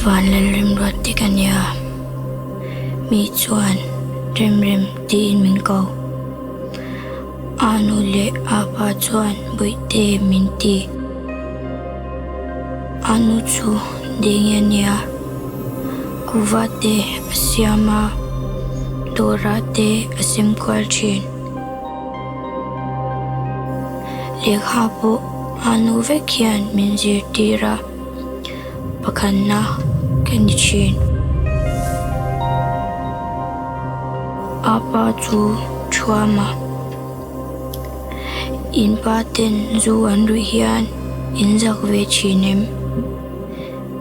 Vanlalremruat te ka nia. Mi chuan Remrem tiin min ko. Anu leh apa chuan Bawihte min ti. Anu chu Dengi a nia. Kuva te a siam a, dawrah te a sem kual thin. Lehkha pawh anu vek hian min zirtir a, pakhatna ka ni thin. Apa chu Thuama, In pa ten zu an ruih hian in zak ve thin em?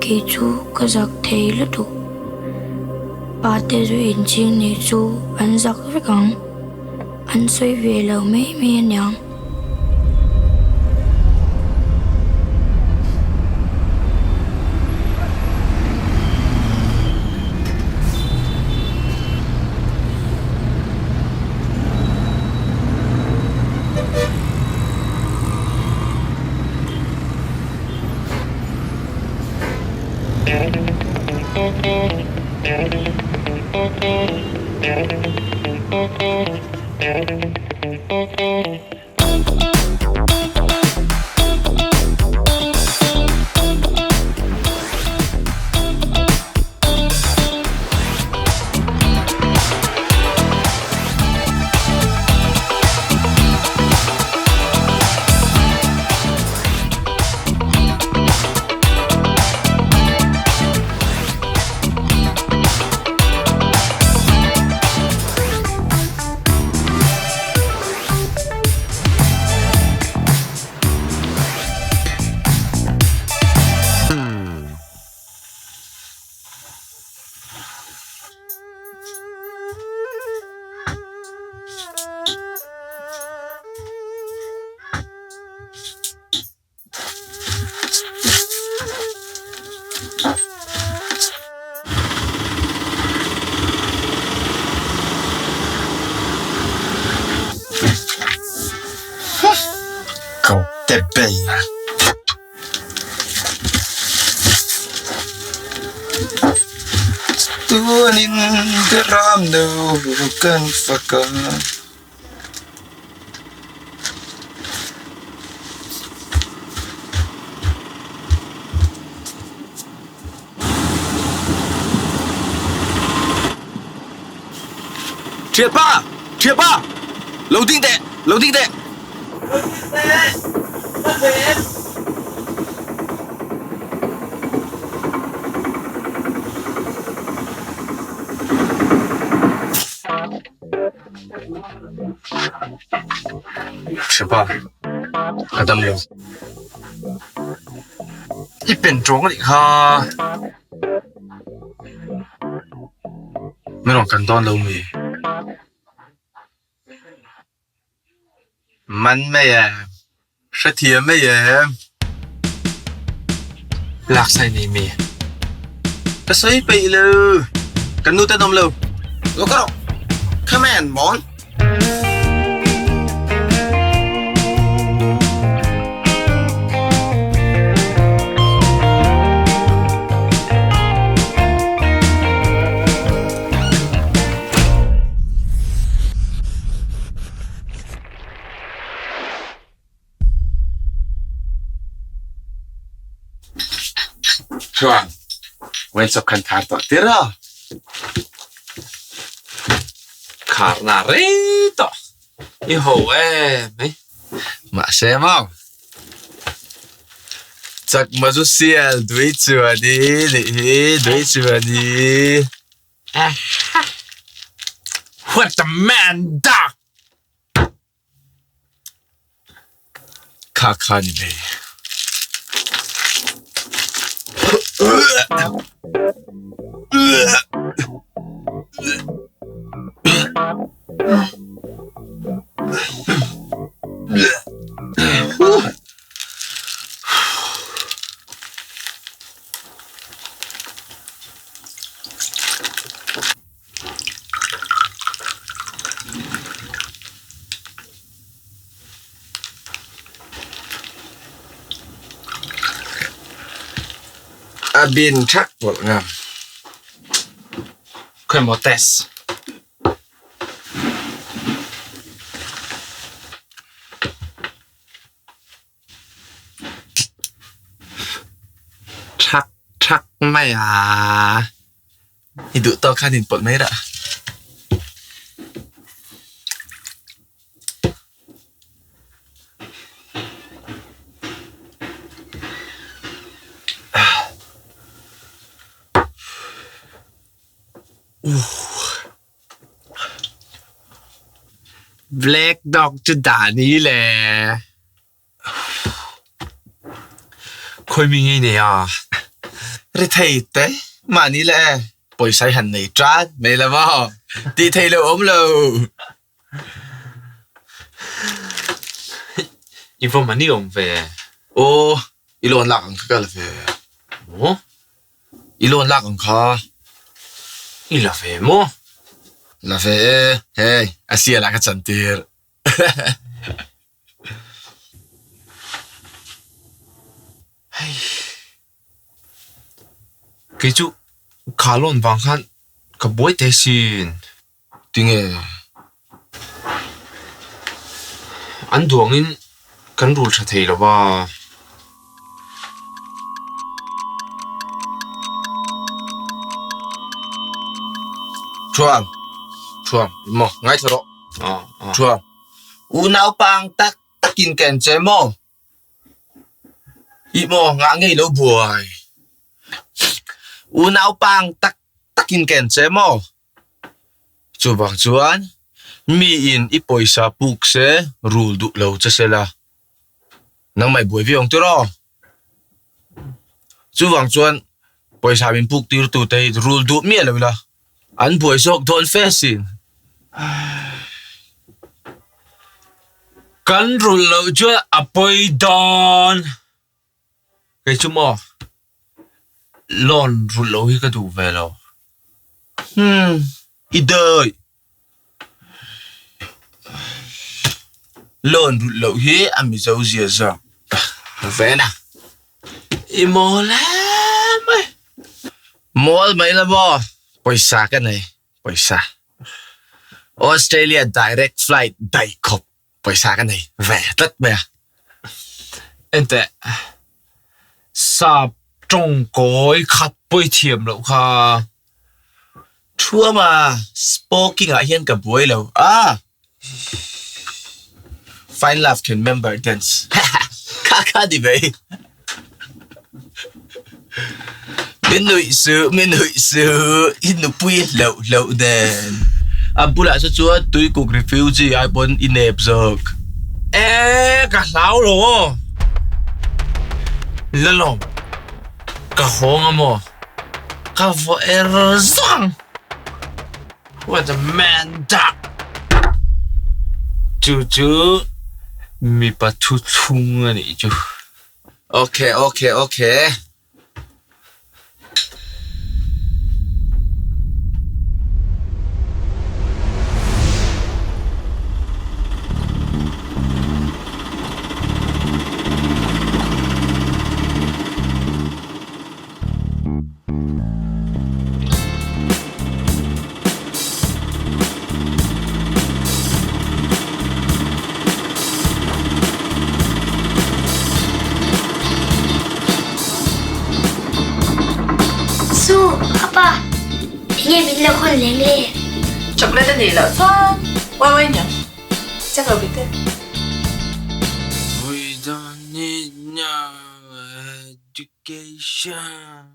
Kei chu ka zak thei lutuk. Pa te zu inching nih chu an zak vek ang. An sawi ve lo mai mai aniang. Tuanin ram no kan fak a. Thianpa! Thianpa! Lo ding teh! Lo ding teh! Lo ding teh! Ka hre! Thianpa, ka dam lo. I pen tawng a nih kha. Min rawn kan dawn lo mi? Man mai em? Hrethiam mai em? Laksa i nei mi? Ka sawi peih lo. Kan nu ten awm lo. Lo ka rawh. Come on, mon. Chuan Wales kan khar tawh tir a. Kharna rei tawh i ho em mai. Mahse maw chakma chu sial dui chuan i nih hi dui chuan i. What the man dak! Kha kha ni mai. A bin thak pawlh ngam. Khawi maw test? Thak thak mai a. I duh tawk khan in pawlh mai rah. Black dog cu dah ni le? Khawimi ngei nei a? Rethei te mahni le pawisa i han nei ṭan mai lo maw? Ti thei lo um lo. I va mani awm ve. Aw, i lawn lak ang kha ka la ve. Maw? I lawn lak ang kha. I la ve maw? La ve e, hei, a sial ah ka cantir. Kei chu kha lawn vang khan ka buai teh sin. Tinge? An duangin kan rul tha thei lo va. Thuam, thuam, maw ngaithla rawh. Thuam, unaupa ang tak takin ka en che maw? Ih maw ngah ngei lo buai. Unaupa ang tak takin ka en che maw? Chuvang chuan miin i pawisa puk se rul duh lo che se la, nangmah i buai viau ang tiraw? Chuvang chuan pawisa min puk tirtu te hi rul duh miah lo ila, an buai zawk dawn fe asin. Kan rulh loh chuan a pawi dawn. Kei chu maw loan rulh loh hi ka duh ve lo. Hmm, i dawi. Loan rulh loh hi a Mizo zia zawk ve na. I mawl em mai. Mawl mai la maw, pawisa ka nei, pawisa. Australia direct flight daih khawp. Pawisa ka nei ve tlat mai a. Enteh, sap tawngkawi khat pawi thiam loh kha. Thuama spoking ah hian ka buai lo a. Fine love can member dance kha kha ni mai. Min nuih suh, min nuih suh, i nupui hlauh hlauh nen. A bulah saw chuan tuikuk refugee ai pawn i nep zawk. E, ka hlau lo aw. Lalawm, ka hawng a maw? Ka vaw er zang. What a man duck! Chu chu mipa thuthlung a nih chu. Okay, okay, okay. Su, apa, enge min lo hawn leng le? Chocolate a nih loh chuan wai wai nia, check lo bik te. We don't need no education.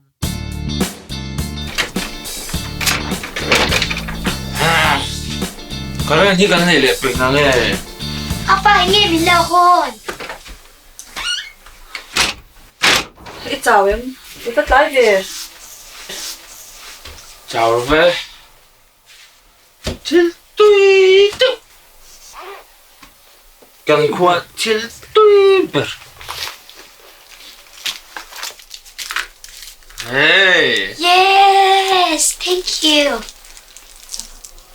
Current hi kan nei leh pek na nge? Apa enge min lo hawn? I chau em? I va tlai ve. Chau ve. Thil tui deuh kan khua thil tui ber. Hey! Yes! Thank you!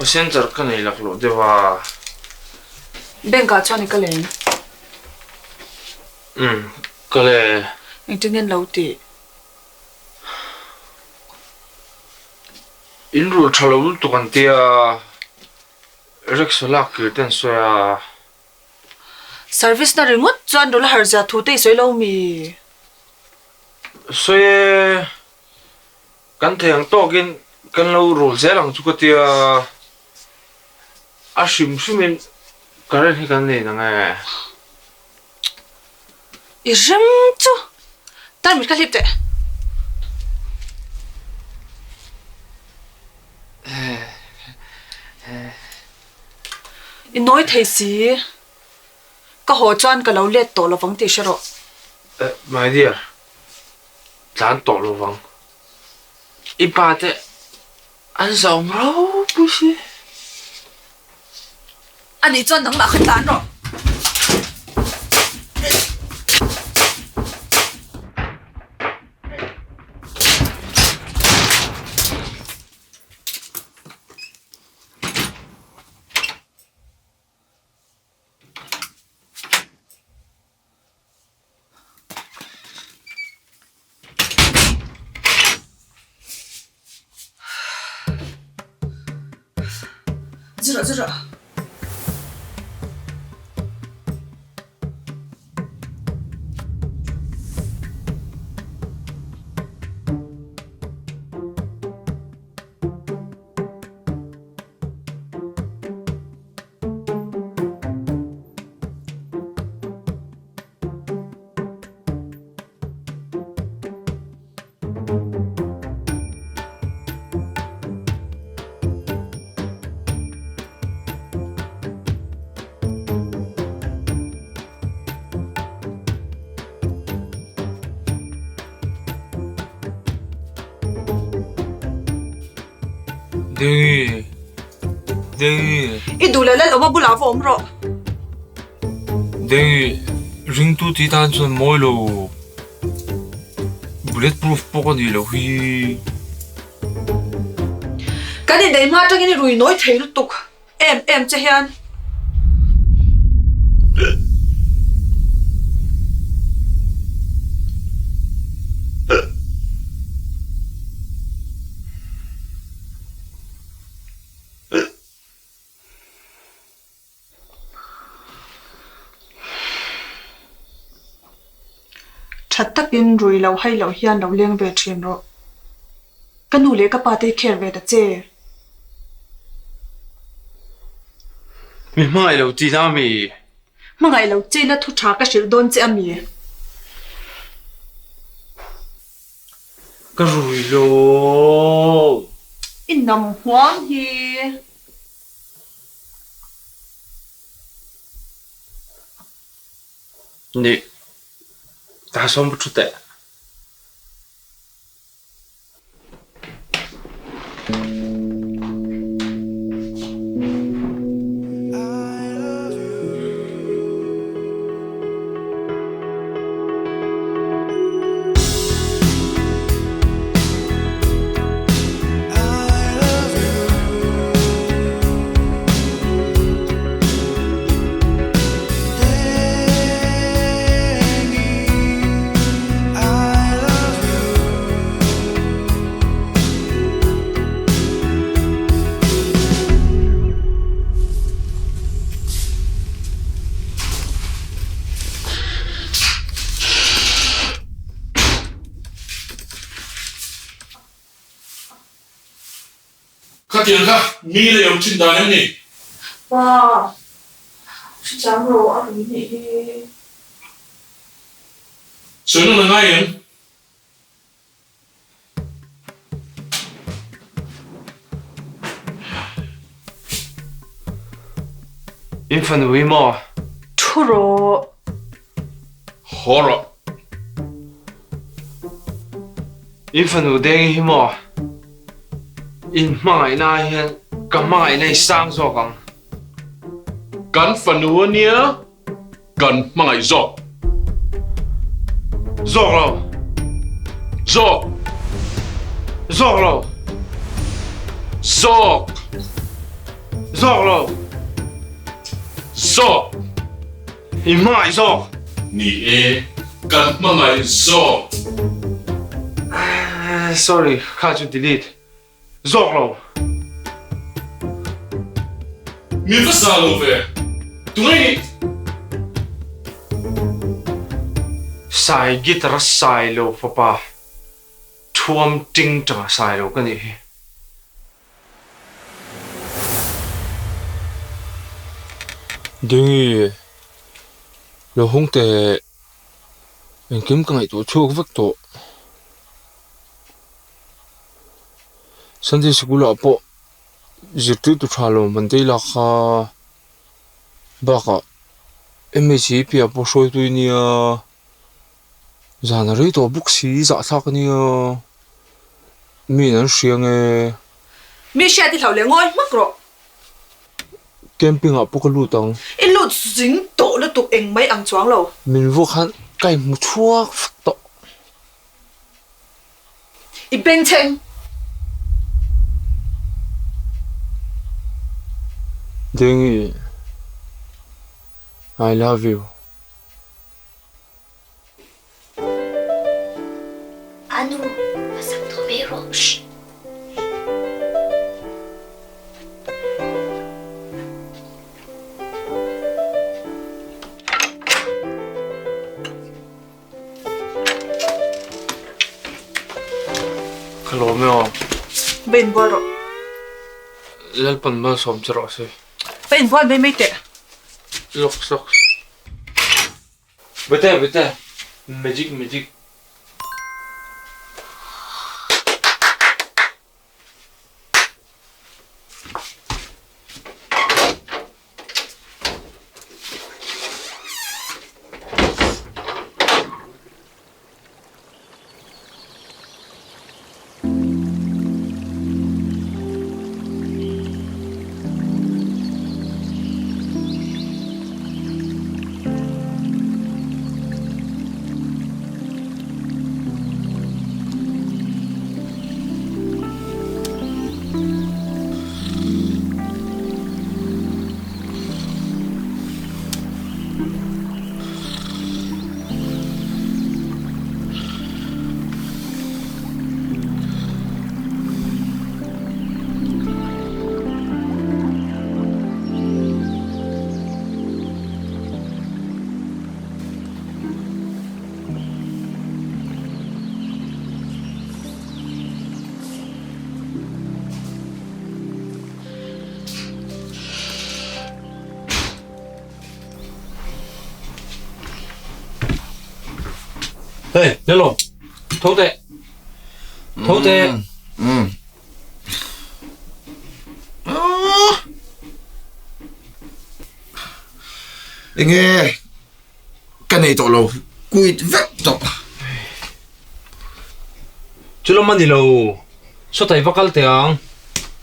Passenger ka nei lak loh deuh a. Bank ah chuan i kal em? Umm, kal e. Engtin nge an lo tih? In rul tha lo lutuk an tia, rickshaw lak kir te an sawi a. Service na ringawt chuan rul a har zia thu te i sawi lo mi? Sawi e, kan thei ang tawkin kan lo rul zel ang chu ka tia, a hrim hrimin current hi kan nei nang e. I rem chu tarmit ka hlip teh. I nawi thei si. Ka haw chuan ka lo let tawh lovang tih hre rawh. My dear, tlan tawh lovang. I pa te an zauhawm ropui si. A nih chuan nangmah kha tlan rawh. Zu rawh zu rawh. Dengi, Dengi. I duh leh lal awm a bulah va awm rawh. Dengi, ringtu tih tan chuan mawi lo. Bullet proof pawh ka nih loh hi. Kan inneih hma atangin i rui nawi thei lutuk em em che hian. Tha takin rui lo hai lo hian lo leng ve thin rawh. Ka nu leh ka pa te care ve ta che. Mi hmangaih lo tih na mi? Hmangaih lo che na thu tha ka hrilh dawn che a mi? Ka rui lo. I nam huam hi. Nih, ta sawm ka thu teh. Khatiang kha mi lei awm thin dan em ni? Pa, hrichang rawh a rui nih hi. Sawi nawn a ngai em? In fanu hi maw? Thu rawh. Haw rawh. In fanu deng hi maw? In hmangaihna ah hian ka hmangaihna i sang zawk ang. Kan fanu ania Kan hmangaih zawk. Zawk lo. Zawk. Zawk lo. Zawk. Zawk lo. Zawk. I hmangaih zawk. Ni e, kan hmangaih zawk. Sorry, kha chu delete. Zawk lo. Min va sa lo ve. Tunge i nih? Sai guitar a sai lo fapa thuam ting tanga sai lo ka nih hi. Dingi, lo hung teh engkim ka ngaihtuah chhuak vek tawh. Sunday sikul ah pawh zirtirtu tha lo man daih lak kha bakah MHA piah pawh hruaitu i nia zan a rei tawh bawk si zahthlak a nia mi in an hria nge. Mi hriat i hlauh leh ngawi hmak rawh. Camping ah pawh ka lut ang. I lut zing tawh lutuk eng mai ang chuang lo. Min vuak khan ka inhmu chhuak vek tawh. I bengchheng. Dengi, I love you. Anu, a sak tawh mai rawh. Shh. Ka lawm e aw. Va inbual rawh. Lalpan malsawm che rawh se. Va inbual mai mai teh. Lawk lawk. Bete bete magic magic. Hey, Lelo, tho teh. Tho teh. Mm. Enge ka nei tawh lo quit vek tawh. Chu lam a ni lo, sawtai va kal teh ang,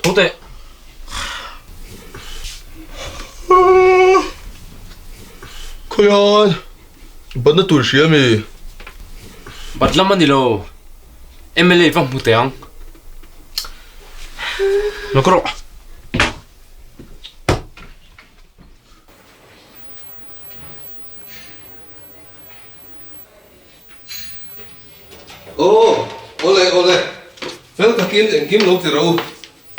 tho teh. Khawian batna tur hria mi? Bat lam a ni lo, MLA va hmu teh ang. Lo ka rawh. Aw, awle awle, fel takin engkim lo ti ro,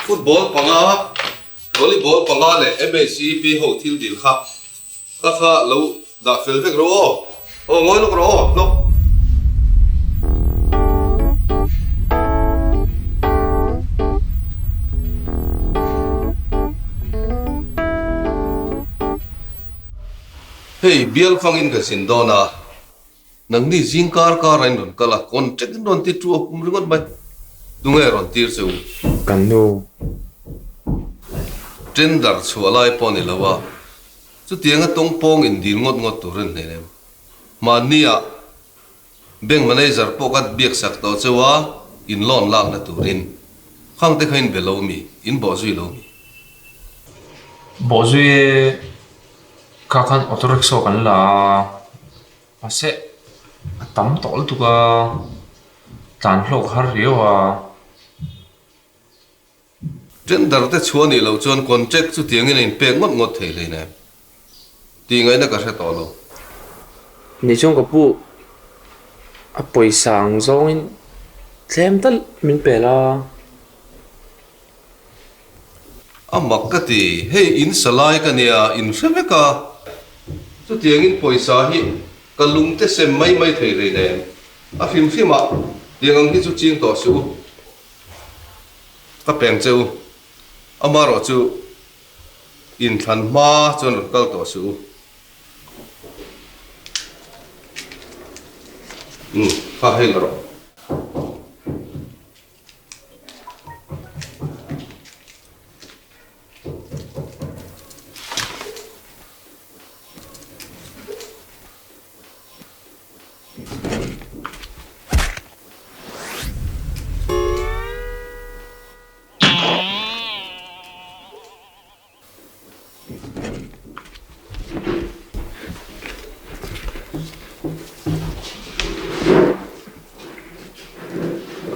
football panga, volleyball panga leh MHEP ho thil dil kha ka kha lo dah fel vek ro aw, aw ngawi lawk rawh aw, lawk. Hei bial fangin ka zin dawn a, nangni zing kar kar a in rawn kal a, contract in rawn ti tu a pum ringawt mai, tunge rawn tir che u? Kan nu. Tender chhuah lai pawh ni lo a, chutianga tawngpawng in dil ngawt ngawt tur a ni hleinem. Mahnia bank manager pawh ka biak sak tawh cheu a, in loan lakna turin khang te kha in be lo mi, in bawh zui lo mi? Bawh zui e, kha khan auto rickshaw kan la a, mahse a tam tawh lutuk a, tlan hlawk har riau a. Tender te chhuah nih loh chuan contract chu tiangin a inpek ngawt ngawt thei hleinem tih ngaihna ka hre tawh lo. Ni chuan ka pu a pawisa ang zawngin tlem tal min pe la. A mak ka ti, hei in sa lai ka nia, in hre vek a. Chutiangin pawisa hi ka lung te sem mai mai thei hlei nem. A hrim hrim ah tiang ang hi chu ching tawh suh u. Ka peng che u. Amarawh chu inthlan hma chuan rawn kal tawh suh u. Umm, kha hei la rawh.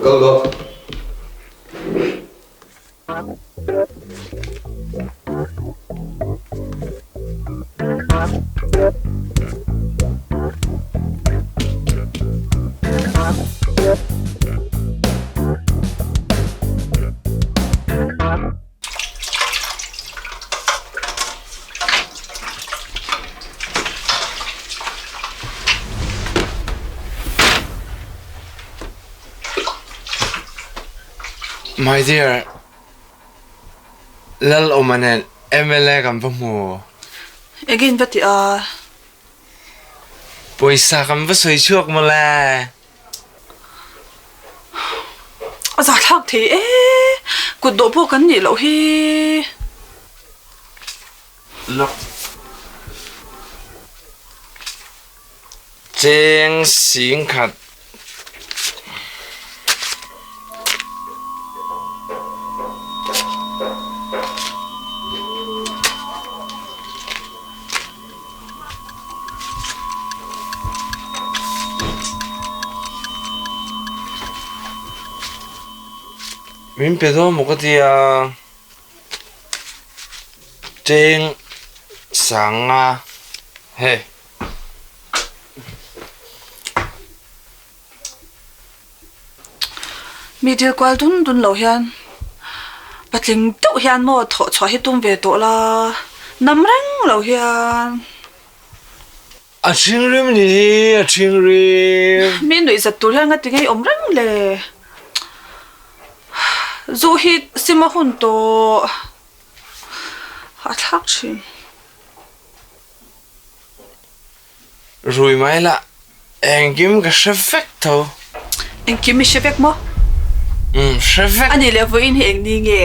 Kal dawn. My dear, Lal awma nen mla kan va hmu. Again va ti a. Pawisa kan va sawi chhuak mawle. A zahthlak thei e, kut dawh pawh kan nih loh hi. Lawk. Cheng sing khat. Min pe dawn maw ka ti a, cheng sanga hei. Mi dil kual dun dun lo hian patling deuh hian maw thawh chhuah hi tum ve tawh la, nam reng lo hian. A ṭhingrim ni hi, a ṭhingrim. Mi nuih zat tur hian nga ti ngei awm reng le. Zu hi sim a hun tawh a thlak ṭhin. Rui mai la, engkim ka hre vek tho. Engkim i hre vek maw? Umm, hre vek. A nih leh vawiin hi eng ni nge?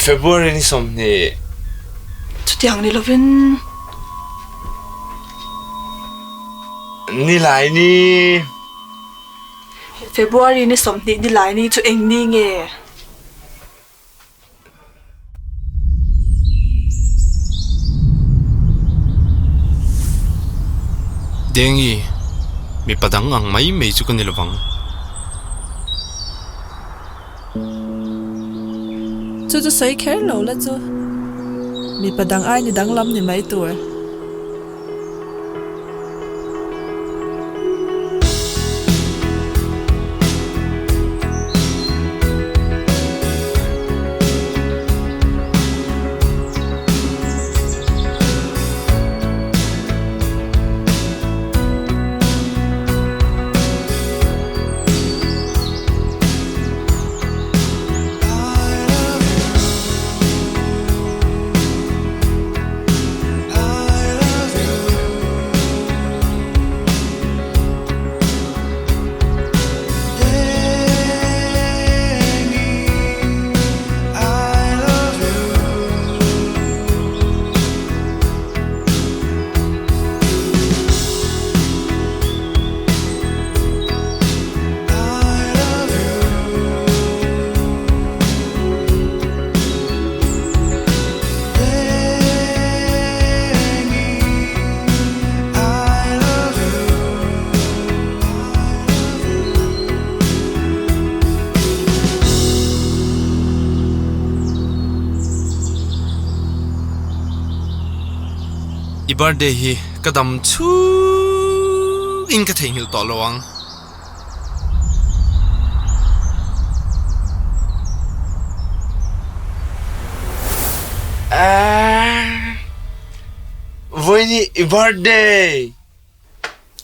February ni 20. Chutiang ni lovin. Nilai ni. February ni 20 nilai ni chu eng ni nge? Dengi, mipa dang ang mai mai chu ka ni lovang. Chu chu sawi kher lo la chu. Mipa dang ai ni danglam ni mai tur. I birthday hi ka dam chhung in ka theihnghilh tawh lo ang. Ah, vawiin i birthday!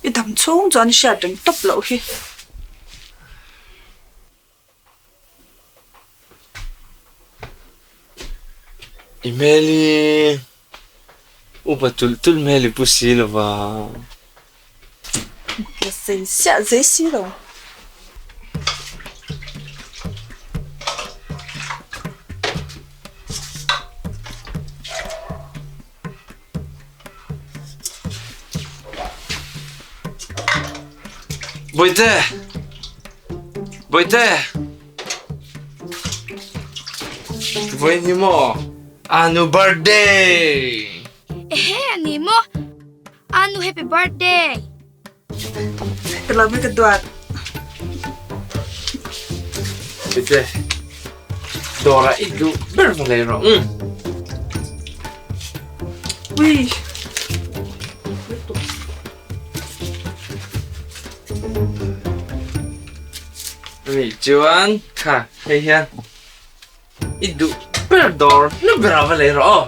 I dam chhung chuan i hriat reng tawp loh hi. I hmel hi upa tulh tulh hmel i pu si lo va. Ka sei siah zei si lo. Bawihte! Bawihte! Vawiin hi maw Anu birthday! Ehe a ni maw? Anu happy birthday! Ka lo ka duat. Bawihte, dawrah i duh ber va lei rawh. Ui. Ani chuan kha hei hian i duh ber dawr hnu ber a va lei rawh aw.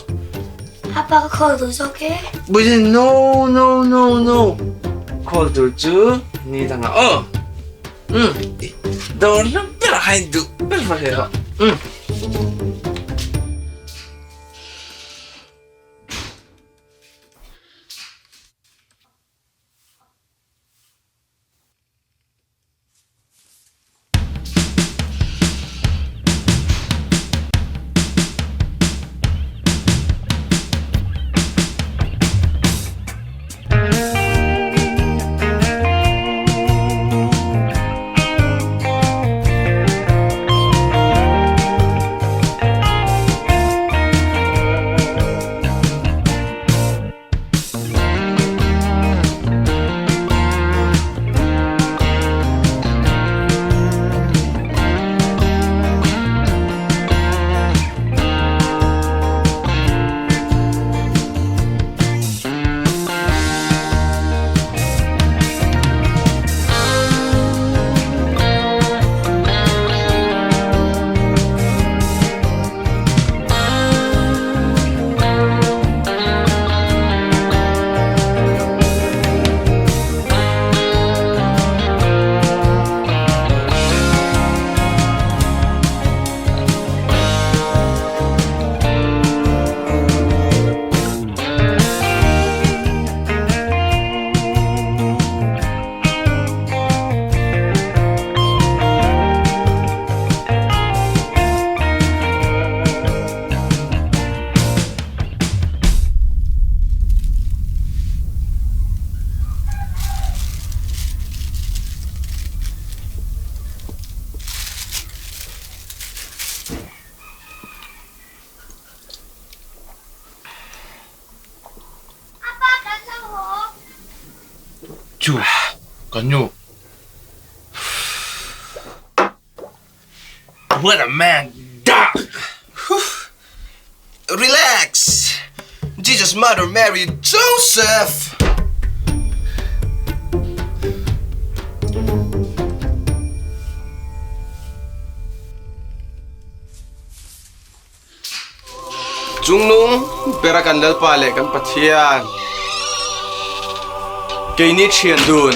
Apa ka call duh zawk e. Bawihte no no no no call tur chu ni dangah aw. Umm dawr hnu berah khan i duh ber va lei rawh. Umm. Chu ka nu. What a man duck! Relax! Jesus Mother Mary Joseph! Chungnung bera kan Lalpa leh kan Pathian, keini thian dun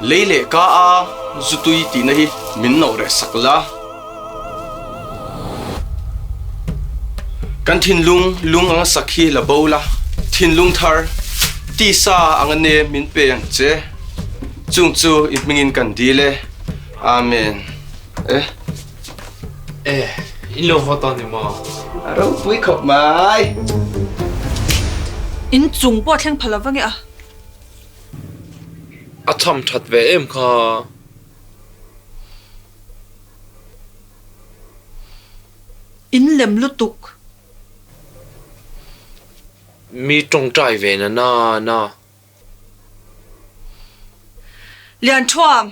lei leh ka a zutui tihna hi min noh reh sak la. Kan thinlung lung anga sak hi la bo la, thinlung thar tisa anga nem min pe ang che. Chung chu i hmingin kan dil e. Amen. Eh. Eh, in lo haw tawh ni maw? A ropui khawp mai. In chung pawh a thleng pha lo va nge a? A cham that ve em kha. In lem lutuk. Mi tawngtai ve na na na. Lianthuam,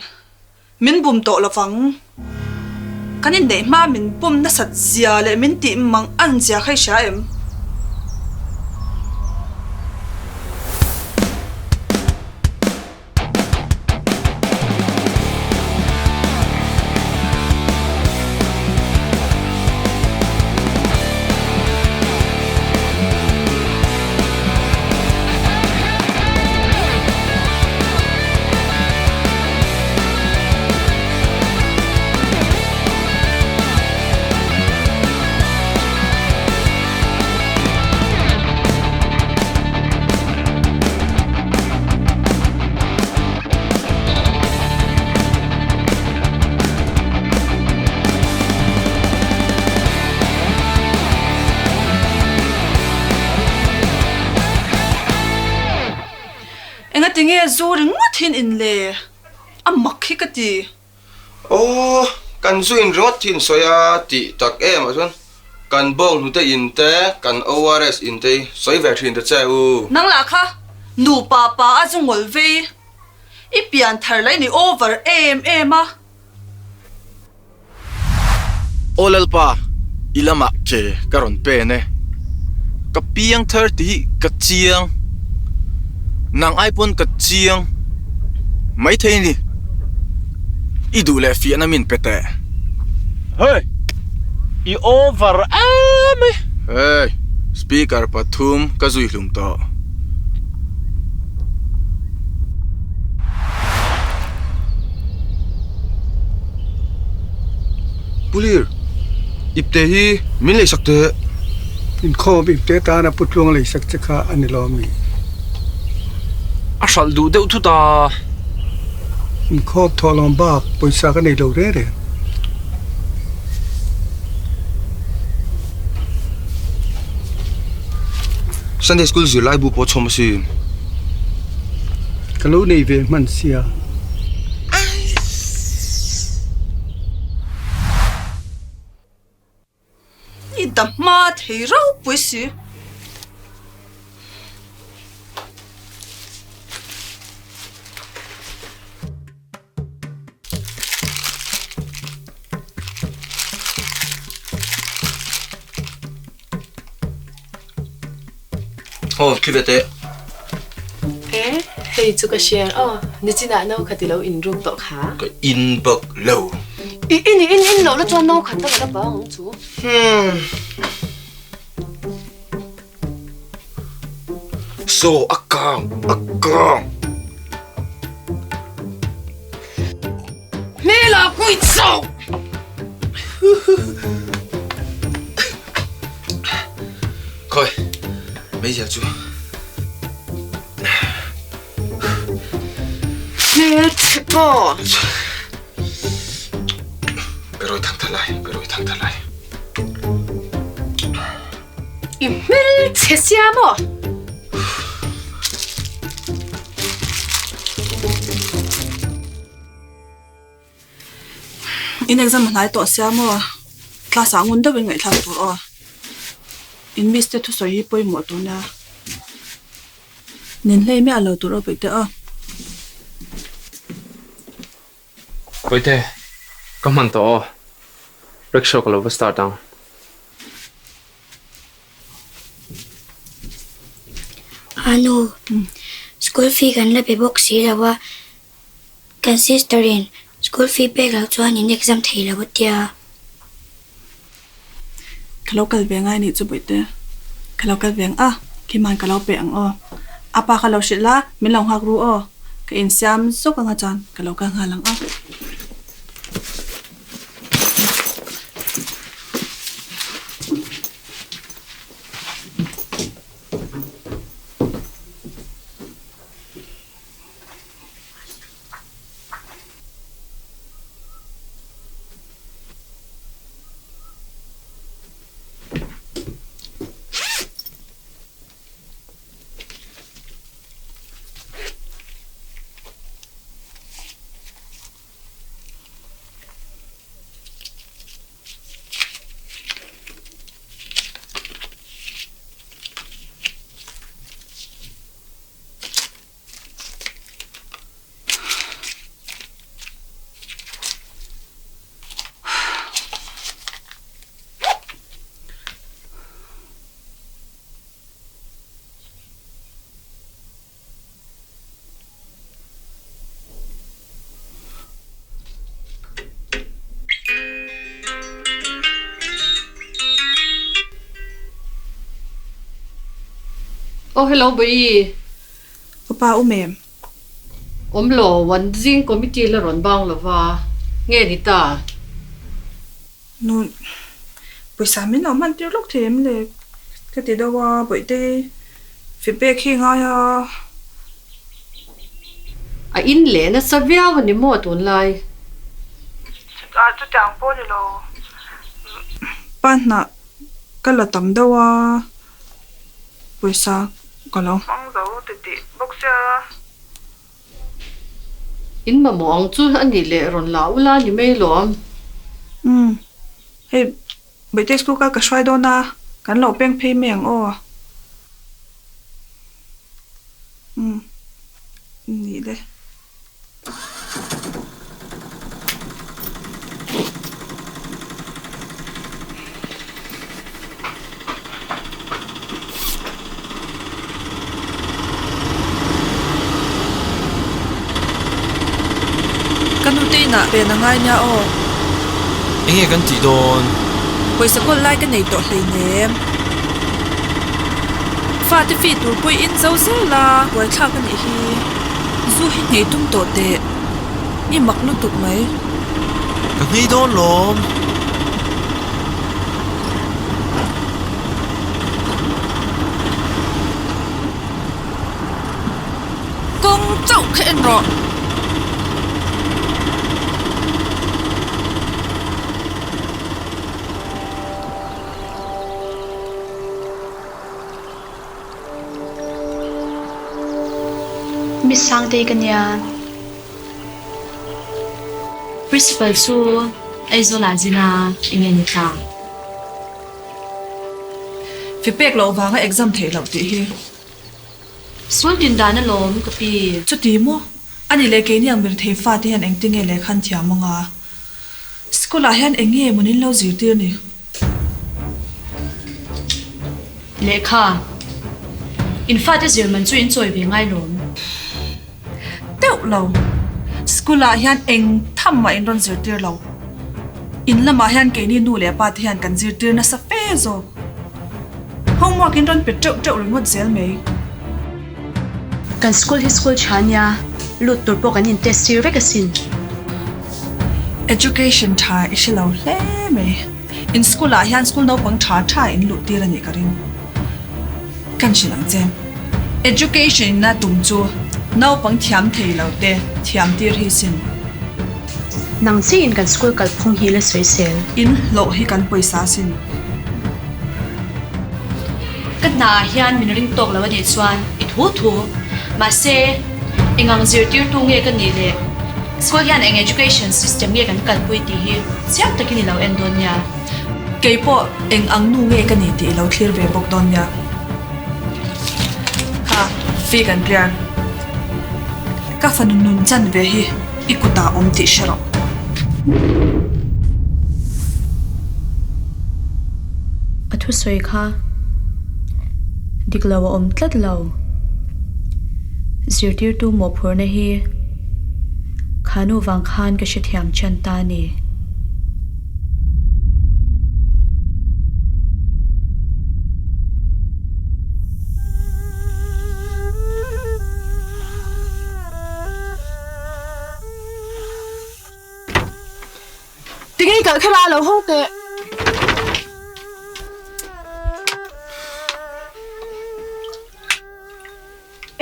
Min bum tawh lovang. Kan inneih hma min bum nasat zia leh min tih mang an zia kha i hria em? Ngati nge zu ringawt hi in in le? A mak hi ka ti. Aw, kan zu in ringawt hi in sawi a tih tak em ah chuan kan bawng hnute in te, kan ORS in te hi sawi ve thin ta che u. Nang lah kha nupa pa a zu ngawl vei. I pian thar lah i ni over em em a. Aw Lalpa, i lamah ke ka rawn pen e. Ka piang thar tih hi ka chiang. Nang ai pawn ka chiang maithei ni. I duh leh fiahna min pe teh. Hey! I over em e! Hey! Speaker pathum ka zui hlum tawh. Pulir, ipte hi min leisak teh. Inkhawm ipte tana Pu Tluang leisak che kha a ni lo ami? A hralh duh deuh thut a. Inkhawm thawhlawm bak pawisa ka nei lo reng reng. Sunday school zirlai bu pawh chhawm asin. Ka lo nei ve hman sia. I da hma thei ropui si. Aw khi ve teh. E, hei chu ka share aw. Nichinah no khat i lo in ruk tawh kha. Ka in bawk lo. I in i in in loh la chuan no khat deuh a la bang ang chu. Hmm. Saw a kang, a kang. Hmela kui chauh! Khawi, meizial chu. Hmelchhe pawh. Ka rawi thang tha lai, ka rawi thang tha lai. I hmelchhe sia maw? In exam a hnai tawh sia maw? Class ah ngun deuhin ngaihthlak tur aw. In miss te thusawi hi pawimawh tur nia. Nen hlei miah lo tur aw peih teh aw. Pawite, ka hman tawh aw. Rickshaw ka lo va start ang. Anu, school fee kan la pe bawk si lo a, kan sister in school fee pek loh chuan in exam thei lo a tia. Ka lo kal ve ngai anih chu Bawihte, ka lo kal ve ang a, Khiman ka lo pe ang aw. A pa ka lo hrilh a, min lo nghak ru aw. Ka insiam zawk anga chuan ka lo kal nghal ang a. Oh hello bawi. Ka pa um em? Awm lo, wan zing committee la rawn bang lova, nge ni ta? Nu, pawisa min lo hman tir lawk thei em le? Ka ti deuh a, Bawihtei feedback hi ngai a. A in leh nasa viau a ni maw tunlai? Chutah chutiang pawh ni lo, pa hnah ka la tam deuh a, pawisa ka lo hmang zo titih bawk sia. In mamawh ang chu a nih leh rawn la ula ni mai lawm. Umm. Hei Bawihtei school kal ka hruai dawn a, kan lo peng phei mai ang aw. Umm. Nih le. Ka nute inah pen a ngai nia aw. Enge kan tih dawn? Pawisa kawl lai ka nei tawh hleinem. Fate fee tur pawh in zo zel a, buaithlak a nih hi. Zu hi nghei tum tawh teh. I mak lutuk mai. Ka nghei dawn lawm. Kawng chauh kha en rawh. Miss Sangtei ka nia. Principal chu Aizawl ah zin a enge ni ta? Fi pek loh vanga exam theih loh tih hi. Sual din dan alawm ka pi. Chuti maw? Ani leh keini ang mir thei fate hian engtinge lehkha an thiam anga? School ah hian eng nge maw nin lo zirtir ni? Lehkha, In fate zir man chu in chawi ve ngai lawm. Deuh lo. School ah hian eng tham mah in rawn zirtir lo. In lamah hian keini nu leh pa te hian kan zirtir nasa fe zawk. Homework in rawn pe teuh teuh ringawt zel mai. Kan school hi school tha nia, lut tur pawh kan in test tir vek asin. Education tha i hre lo hle mai. In school ah hian school naupang tha tha in luh tir a nih ka ring. Kan hrilh ang che. Education in a tum chu naupang thiam thei lo te thiam tir hi sin. Nang chiin kan school kalphung hi la sawi sel. In hlawh hi kan pawisa sin. Ka hna ah hian min ring tawk lo a nih chuan i thu thu. Mahse, eng ang zirtirtu nge ka nih le? School hian eng education system nge kan kalpui tih hi chiang takin i lo en dawn nia. Kei pawh eng ang nu nge ka ni tih i lo thlir ve bawk dawn nia. Kha, fee kan clear. Ka fanu nun chan ve hi i kutah awm tih hre rawh. A thusawi kha dik lo a awm tlat lo. Zirtirtu mawhphurhna hi khanu vang khan ka hrethiam chan ta a ni. Tinge i kalh kher a, lo hawng teh.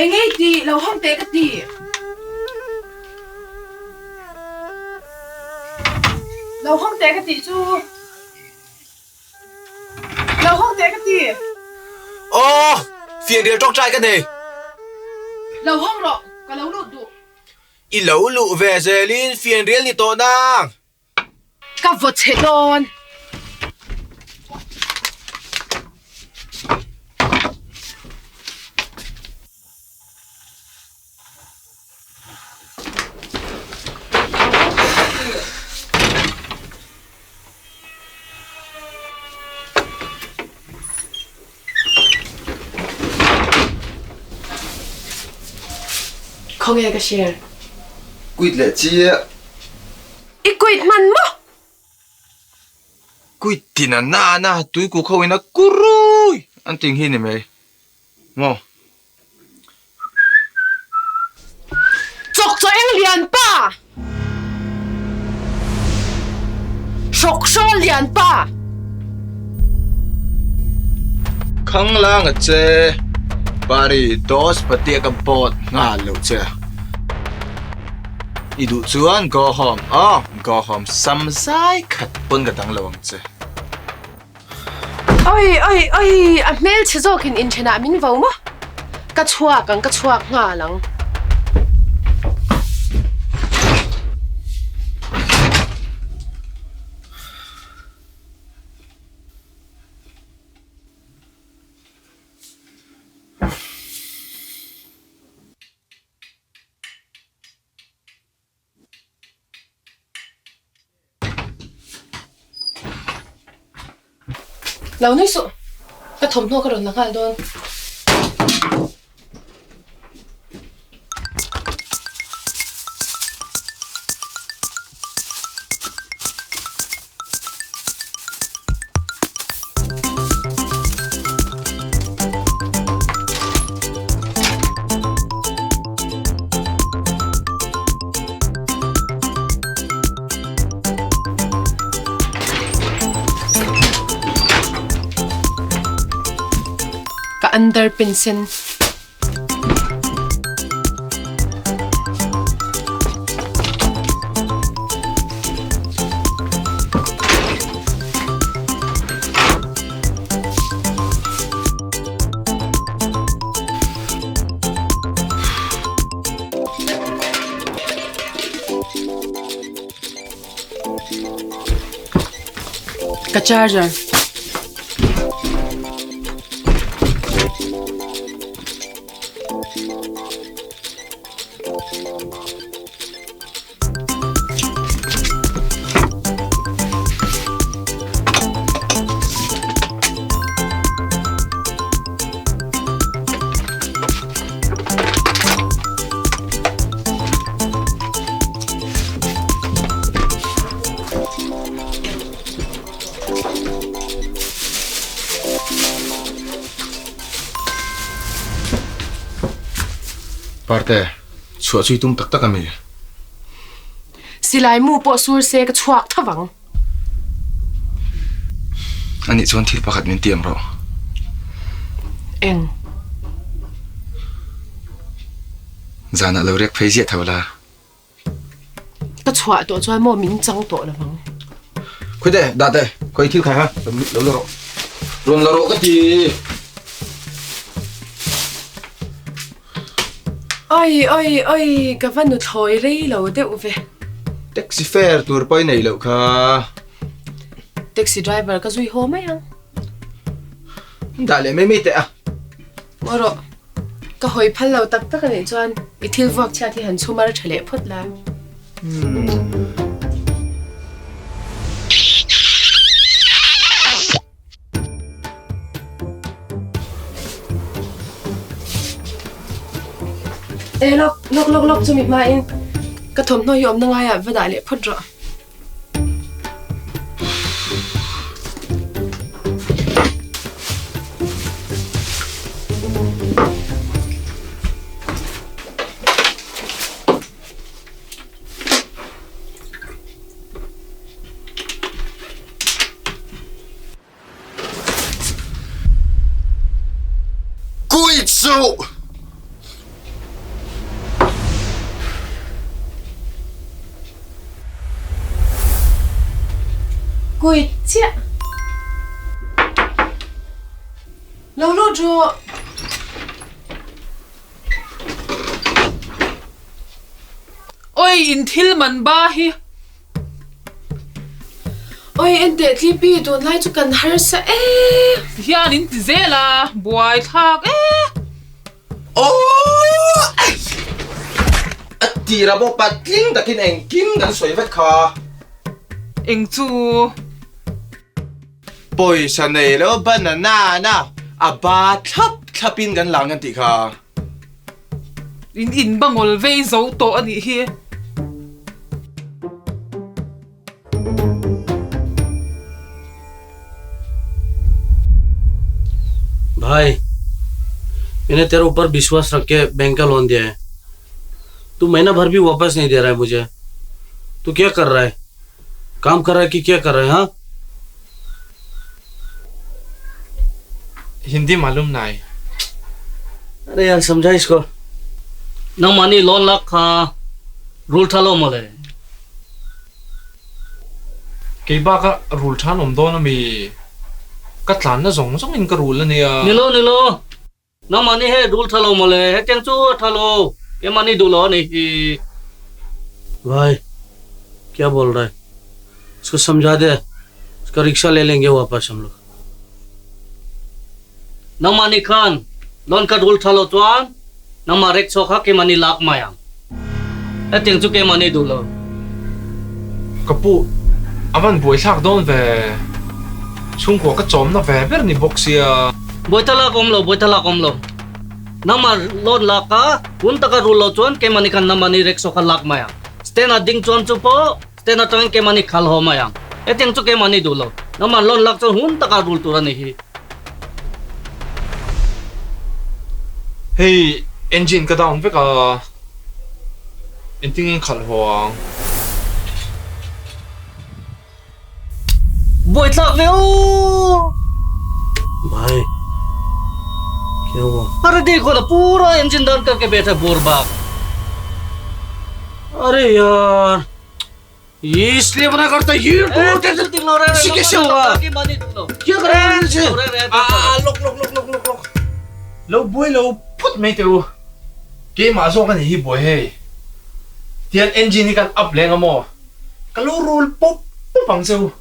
Enge i tih, lo hawng teh ka ti. Lo hawng teh ka tih chu. Lo hawng teh ka ti. Aw, fianrial tawngtai ka nei. Lo hawng rawh, ka lo lut duh. I lo luh ve zelin fianrial ni tawh nang. Ka vaw chhe dawn. Khawnge ka share? Quit leh chiah. I quit hman maw? Quit tin a na na tui ku kho in a kurui an ting hi ni mai maw? Chawk chaw eng lian pa! Hrawk hrawl lian pa! Khang lang a che, Pari dos patia ka bawt nghal loh che. I duh chuan go home aw, go home sam zai khat pawn ka dang lo ang che. Oi oi oi, a hmelchhe zawkin inthenah min vo maw? Ka chhuak ang, ka chhuak nghal ang. Lo nui suh. Ka thawmhnaw ka rawn la nghal dawn. Ka under pensen. Ka charger. Parte, chhuah chu i tum tak tak a mi? Silai mu pawh sur se ka chhuak tho vang. Anih chuan thil pakhat min tiam rawh. Eng? Zanah lo riak phei ziah tho la. Ka chhuah tawh chuan maw min chang tawh lo vang. Khawite, dahte, khawi thil khai ha, lo la rawh. Rawn la rawh ka ti. Oi oi oi ka va nuthlawi rei lo deuh ve. Taxi fare tur pawh i neih loh kha. Taxi driver ka zui haw mai ang. Dah leh mai mai teh a. Maw rawh, ka hawi phal lo tak tak a nih chuan i thil vuak chhiat hi han chhum ar tha leh phawt la. E lawk lawk lawk lawk chumi hmain ka thawmhnaw hi awmna ngaiah va dah leh phawt rawh. Kui chu! Kui chiah! Lo lut rawh! Oi, in thil man ba hi! Oi enteh Tlipi tunlai chu kan harsa e. Hian in ti zel a, buai thlak e. Aww! A tira pawh patling takin engkim kan sawi vek kha. Eng chu? Pawisa nei lo banana na a ba thlap thlapin kan lang kan tih kha. In in bangawl vei zo tawh a nih hi. भाई मैंने तेरे ऊपर विश्वास रख के बैंक का लोन दिया है तू महीना भर भी वापस नहीं दे रहा है मुझे तू क्या कर रहा है काम कर रहा है कि क्या कर रहा है हाँ हिंदी मालूम ना है अरे यार समझा इसको न मानी लोन लाख खा रूल ठालो मोले Kei baka rul than awm dawn ami? Ka tlanna zawng zawng in ka rul ania. Nilo nilo nangmahni he rul tha lo mawle hetiang chu a tha lo keimahni duh lo a nih hi. Bhai kya bol raha hai isko samjha de iska rickshaw le lenge wapas hum log. Nangmahni khan loan ka rul tha lo chuan nangmah rickshaw kha keimahni lak mai ang. Hetiang chu keimahni duh lo. Ka pu, a van buaithlak dawn ve. Chhungkua ka chawmna ve ber ni bawk sia. Buaita lak awm lo, buaita lak awm lo. Nangmah loan lak a, hun taka rul lo chuan keimahni khan nangmahni rickshaw kha lak mai ang. Stand a ding chuan chu pawh stand atangin keimahni khal haw mai ang. Hetiang chu keimahni duh lo. Nangmah loan lak chuan hun taka rul tur a ni hi. Hei engine ka down vek a, engtin nge khalh haw ang? Buaithlak ve aw. Bhai, kya hua? Are dekho na pura engine down karke baitha bor bak. Are yaar, ye isliye मना करता ये इसे कैसे होगा? क्या कर रहे हैं इसे? Ah, lok lok lok lok lok lok. Lo buai lo phut mai teh u. Keimah zawk a ni hi buai hei. Tihian engine hi kan up leng a maw? Ka lo roll pawp pawp ang che u.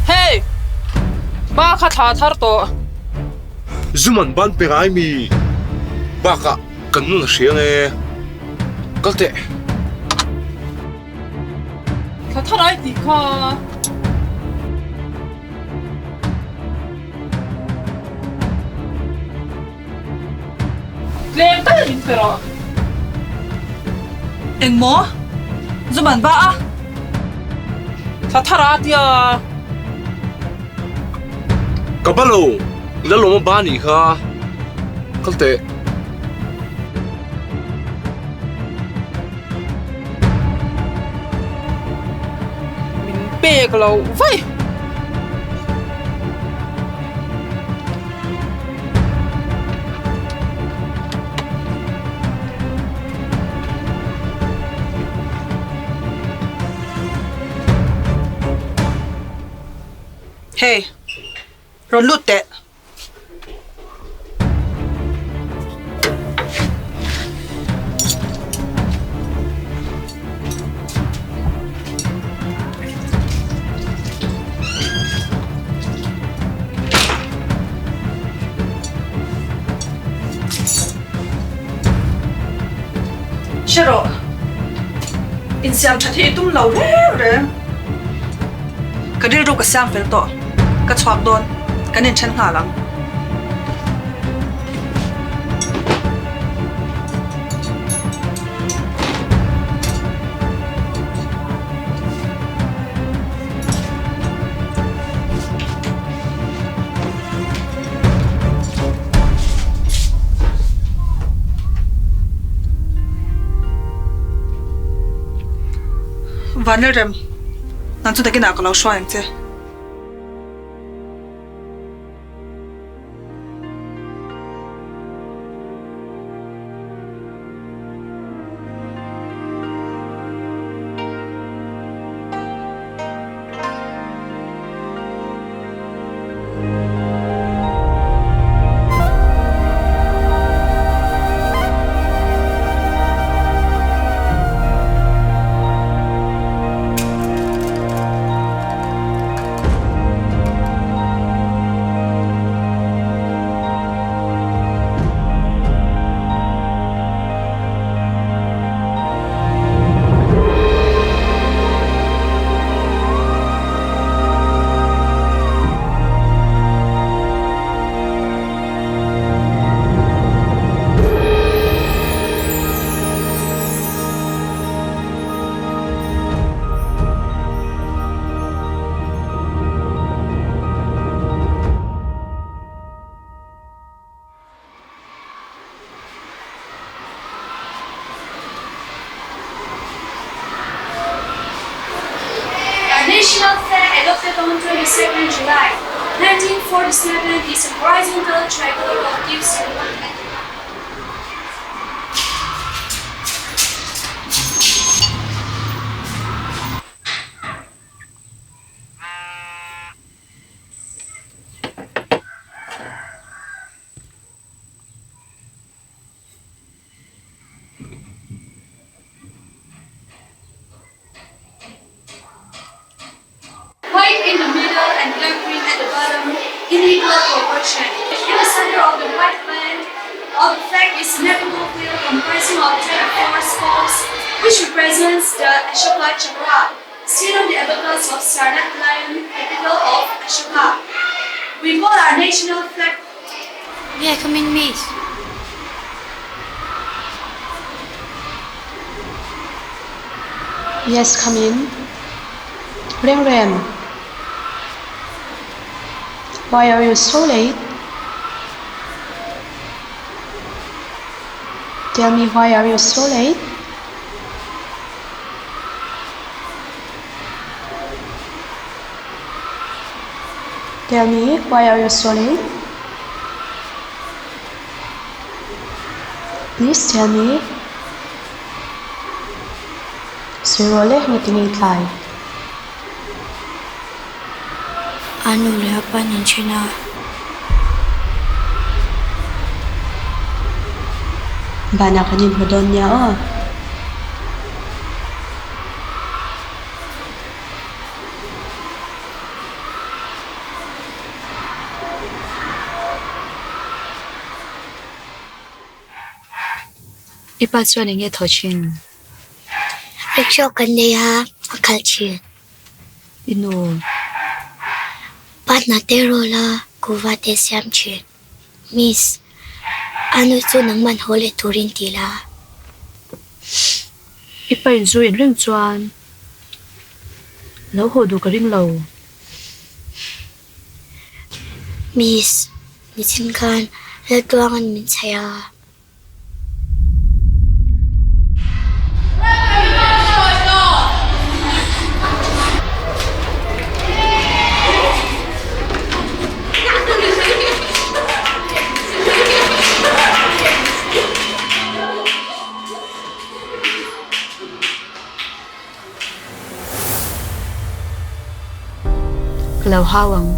Hey! Ba kha thla thar tawh. Zum an ban pe ngai mi bakah kan nun a hria nge kal teh. Thla thar ai tih kha. Tlem tal min pe rawh. Engmaw? Zum an ba a. Thla thar a tia. Ka ba lo, la lawm a ba nih kha. Kal teh. Min pek lo vai. Hey, rawn lut teh. Hre rawh, insiam that hi i tum lo reng reng. Ka rilru ka siam fel tawh, ka chhuak dawn, kan inthen nghal ang. Vanlalrem, nang chu takinah ka lo hruai ang che. Our national flag adopted on 22nd July 1947 is a horizontal tricolor of deep silver and white band of the flag is an ethical wheel comprising of 24 spokes, which represents the Ashoka Chakra, seen on the abacus of Sarnath Lion, capital of Ashoka. We call our national flag May I come in, miss? Yes, come in. Rem Rem. Why are you so late? Tell me why are you so late? Tell me why are you so late? Please tell me. Sirole ngatinge i tlai. A nu leh a pa nen then a. Banah kan inhmu dawn nia aw. I pa chuan eng nge thaw thin? Rickshaw kan nei a, a khalh thin. I nu. Pa hna te rawl a, kuhva te siam thin. Miss, a nu chu nangman haw leh turin ti la. I pa in zu in reng chuan lo haw duh ka ring lo. Miss, nichin khan Laltluanga'n min chhaih a. Ka lo hau ang.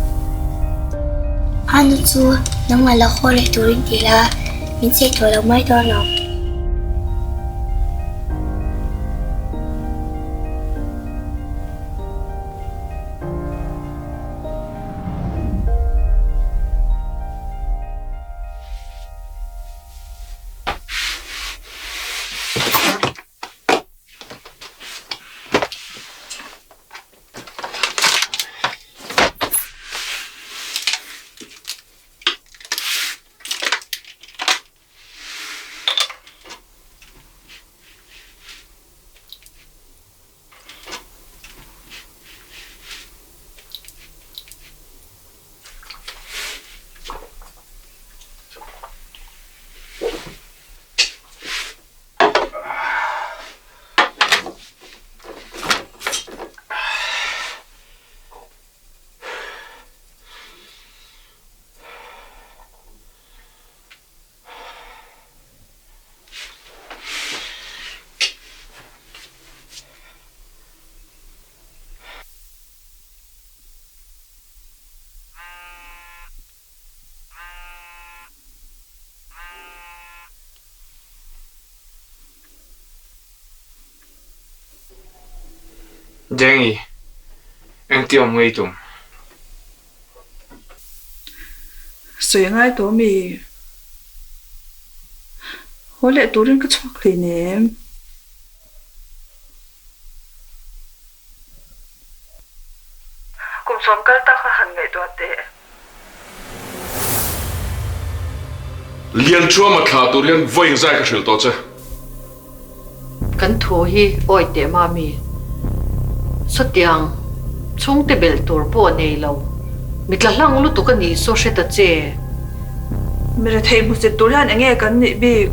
Anu chu nangmah lo haw leh turin ti la, min chei tawh lo mai dawn lo. Dengi, engti awm ngei tum? Sawi a ngai tawh mi? Haw leh turin ka chhuak hleinem. Kum sawm kal tak kha han ngaihtuah teh. Lianchuama thla tur hian vawiin zai ka hrilh tawh che. Kan thu hi awi teh mami. Sawtiang chhungte belh tur pawh nei lo. Mi tla hlang lutuk a nih saw hre ta che. Mi rethei hmusit tur hian enge kan nih bik?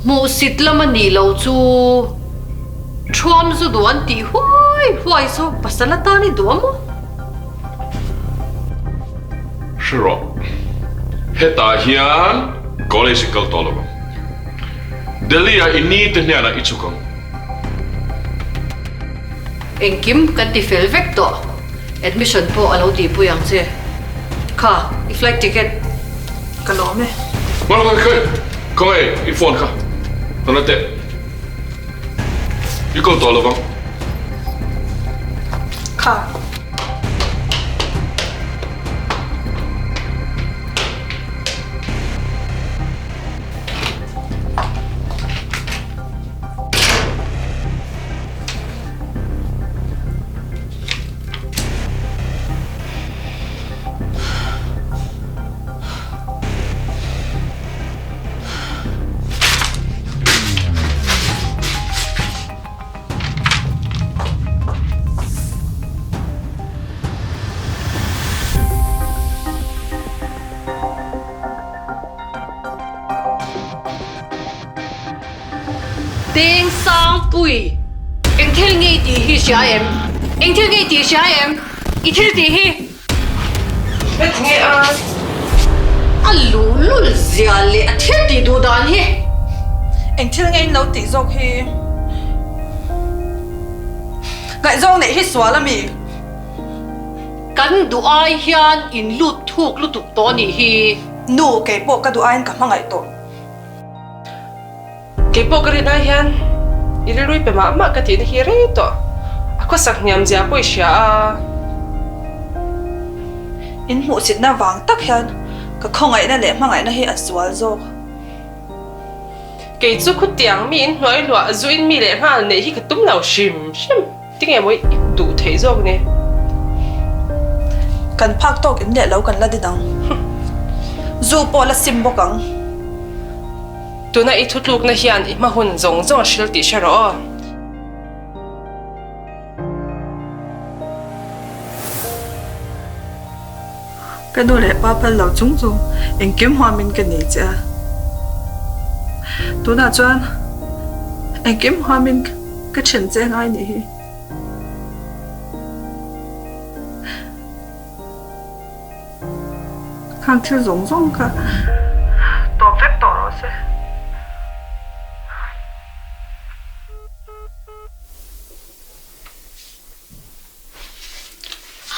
Hmuhsit lam a nih lo chu Thuam zu duh an tih huai huai saw pasal atan i duh a maw? Hre rawh, hetah hian college i kal tawh lo ang. Delhi ah i ni te hnenah i chhuk ang. Engkim kan ti fel vek tawh, admission pawh a lo tihpui ang che. Kha, i flight ticket. Ka lawm e. Khawi khawi, khawnge i phone kha, rawn la teh. I kal tawh lovang. Kha. Deng Sangpui, eng thil nge i tih hi hria em? Eng thil nge i tih hria em? I thil tih hi. Heti nge a? A luhlul zia leh a thil tih duh dan hi. Eng thil nge in lo tih zawk hi? Ngaihzawng neih hi sual a mi? Kan duh ai hian in lut thuk lutuk tawh a nih hi. Nu, kei pawh ka duh aiin ka hmangaih tawh. Kei pawh ka rin ai hian i rilrui pe mah mah ka tihna hi rei tawh. A khawsak hniam zia pawh i hria a. In hmuhsitna vang tak hian ka khawngaihna leh hmangaihna hi a zual zawk. Kei chu khutiang mi in hnuai luah zuin mi leh nghal neih hi ka tum lo hrim hrim. Tinge maw i duh theih zawk ni? Kan phak tawk in leh lo kan la din ang. Zu pawh la sim bawk ang. Tuna i thutlukna hian i hma hun zawng zawng a hril tih hre rawh aw. Ka nu leh pa phal lo chung chung engkim huamin ka nei che a. Tunah chuan engkim huamin ka then che ngai nih hi. Khang thil zawng zawng kha tawp vek tawh rawh se.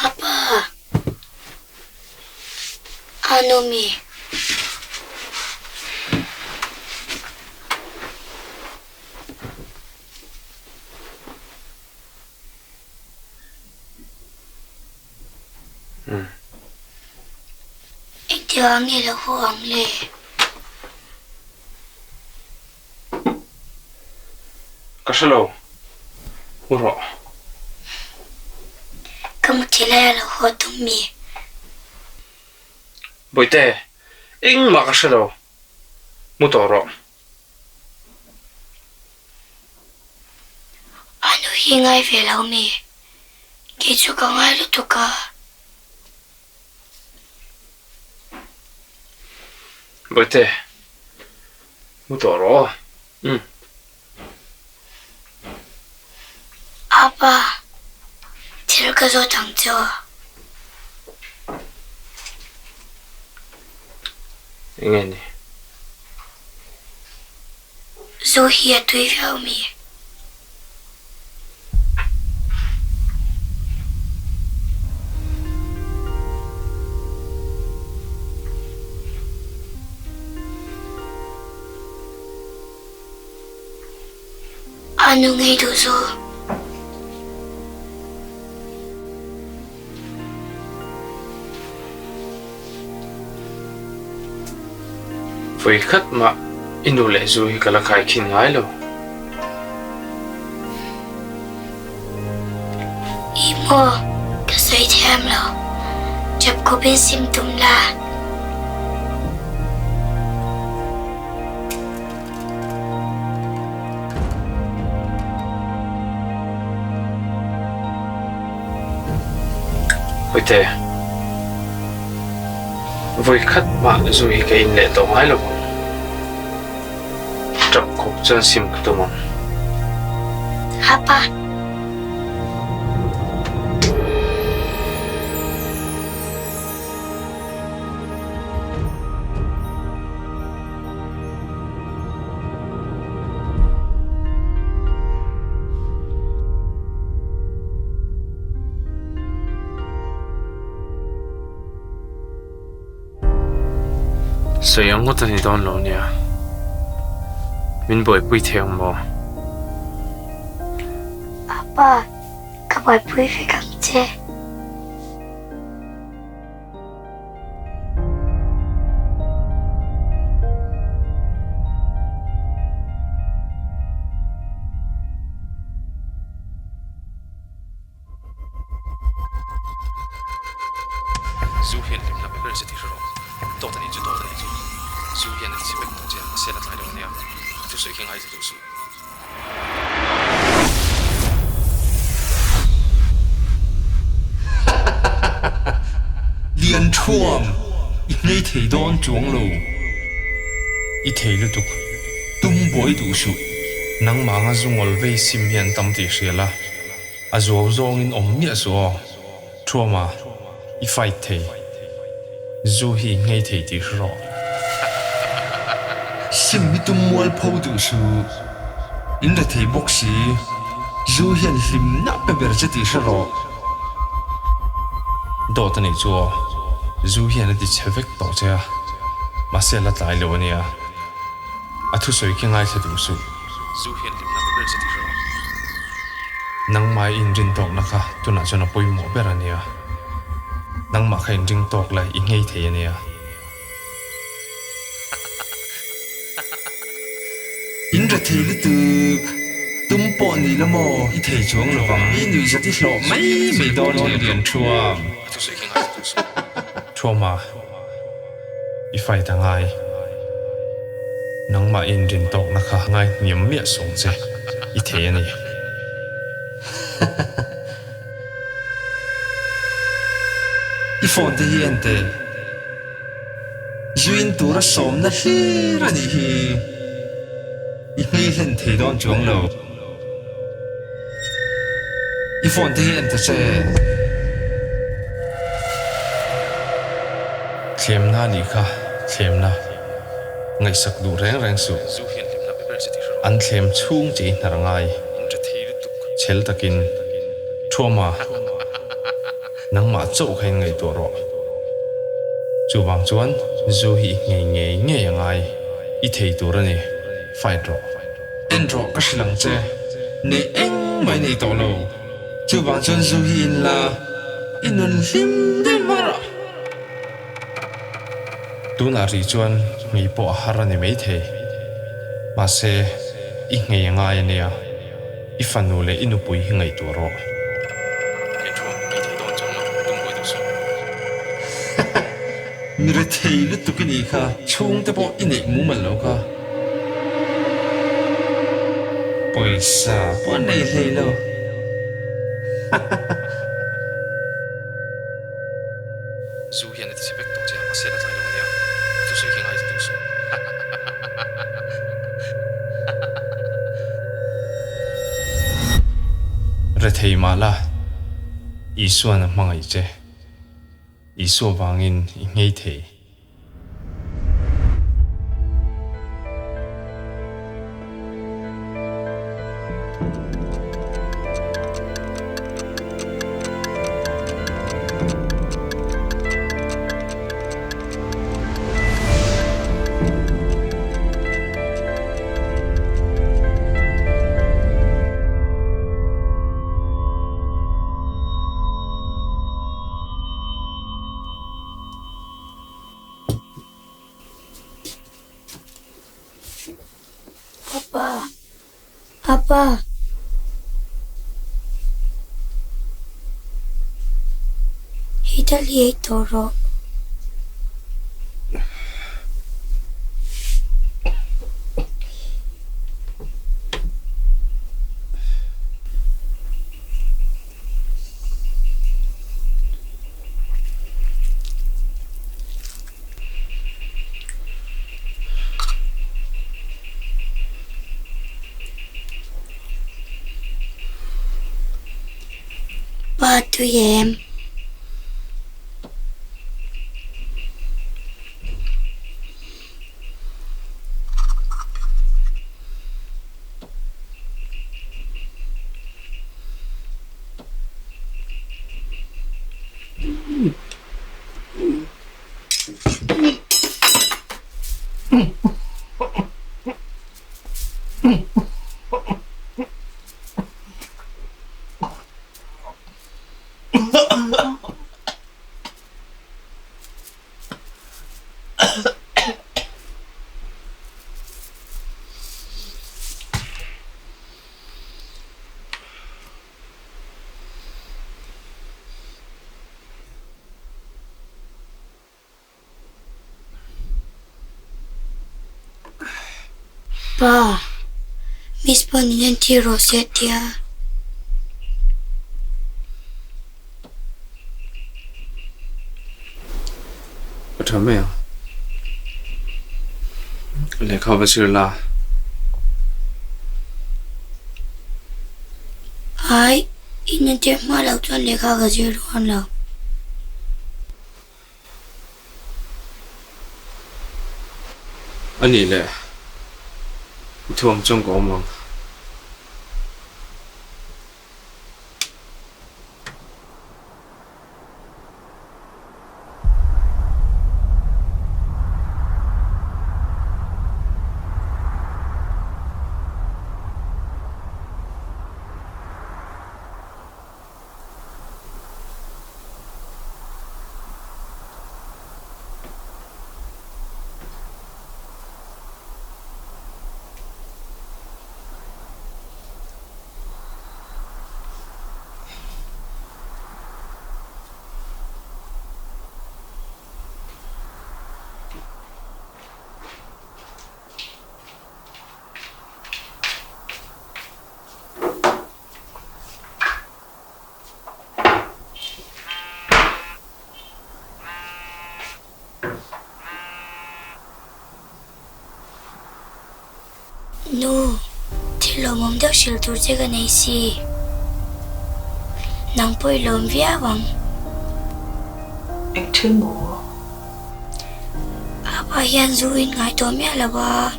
Apa! Ano mi? Engtiang nge lo haw ang le? Ka hre lo. Mu rawh. Ka muthi lai a lo haw tum mi? Bawihte, engmah ka hre lo. Mu tawh rawh. A nu hi ngai ve lo mi? Kei chu ka ngai lutuk a. Bawihte, mu tawh rawh aw. Umm. Apa, thil ka zawt ang che aw. Enge ni? Zu hi a tui viau mi? A nu ngei duh zu. Vawi khat mah i nu leh zu hi ka la khai khin ngai lo. I maw ka sawi thiam lo. Chap khawpin sim tum la. Hawite, vawi khat mah zu hi ka in leh tawh ngai lo vang. Tap khawp chuan sim ka tum ang. Apa. Sawi ang ngawt a ni dawn lo nia. Min buaipui thei ang maw? Apa, ka buaipui vek ang che. Zu hian hlimna pe ber che tih hre rawh. Dawt a nih chu, dawt a nih chu. Zu hian a ti chhe vek tawh che a, mahse la tlai lo ania. A thusawi khi ngaithla duh suh. Lian Thuam, i hnei thei dawn chuang lo. I thei lutuk, tum buai duh suh. Nangmah anga zu ngawl vei sim hi an tam tih hria la, a zuau zawngin awm miah suh aw. Thuama, i fight thei. Zu hi i nghei thei tih hre rawh. Sim hi tum mual pho duh suh. In re thei bawk si. Zu hian hlimna pe ber che tih hre rawh. Dawt a nih chu aw. Zu hian a ti chhe vek tawh che a. Mahse a la tlai lo a nia. A thusawi khi ngaithla duh suh. Zu hian hlimna pe ber che tih hre rawh. Nangmah i inrin tawkna kha tunah chuan a pawimawh ber a nia. Nangmah kha inring tawk la i nghei thei a nia. In re thei lutuk. Tum pawh ni la maw i thei chuang lo vang. I nui zat i hlawh mai mai dawn a ni lian thuam. Thuama, i fight a ngai. Nangmah i inrin tawkna kha ngai hniam miah sawng che i thei a ni. I phone te hi en teh. Zuin tura sawmna hlir a nih hi. I hmei hlen thei dawn chuang lo. I phone te hi en ta che. Thlemna a nih kha, thlemna. Ngaihsak duh reng reng suh. An thlem chhung che i hnar ngai. Chhel takin, Thuama, nangmah chauh kha in ngaihtuah rawh. Chuvang chuan zu hi i nghei ngei ngei a ngai. I thei tur a ni. Fight rawh. En rawh ka hrilh ang che. Neih eng mai nei tawh lo. Chuvang chuan zu hi in la, i nun hlim deuh mar a. Tunah rih chuan nghei pawh a har a ni maithei. Mahse, i nghei a ngai a nia. I fanu leh i nupui hi ngaihtuah rawh. Mi rethei lutuk i nih kha. Chhungte pawh i neih mumal lo kha. Pawisa pawh a nei hlei lo. Zu hian a ti chhe vek tawh che a, mahse la tlai lo a nia. A thusawi khi ngai duh suh. Rethei mah la, Isua'n a hmangaih che. Isua vangin i nghei thei. Apa Apa Hei tal hi ei tawh rawh. Pa tui em? Pa, Miss pawn in entir rawh se a tia. Ka tha mai ang. Lehkha va zir la. Ai, in entir hma loh chuan lehkha ka zir dawn lo. A nih leh, i thuam chuan ka awm ang. Nu, thil lawmawm deuh hrilh tur che ka nei si. Nang pawh i lawm viau ang. Eng thil maw? Apa hian zu in ngai tawh miah lo a.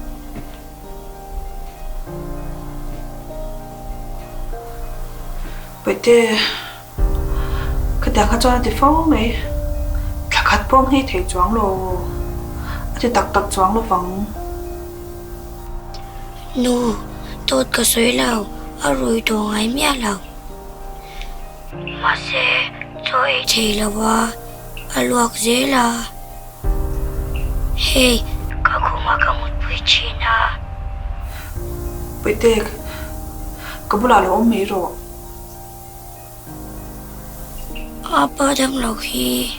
Paihte, khatiang kha chuan a ti fo mai. Thla khat pawh nghei thei chuang lo. A ti tak tak chuang lo vang. Nu, dawt ka sawi lo, a rui tawh ngai miah lo. Mahse, chaw ei thei lo a, a luak zel a. Hei, ka khumah ka mutpui thin a. Paihtek, ka bulah lo awm mai rawh. Apa damlo hi.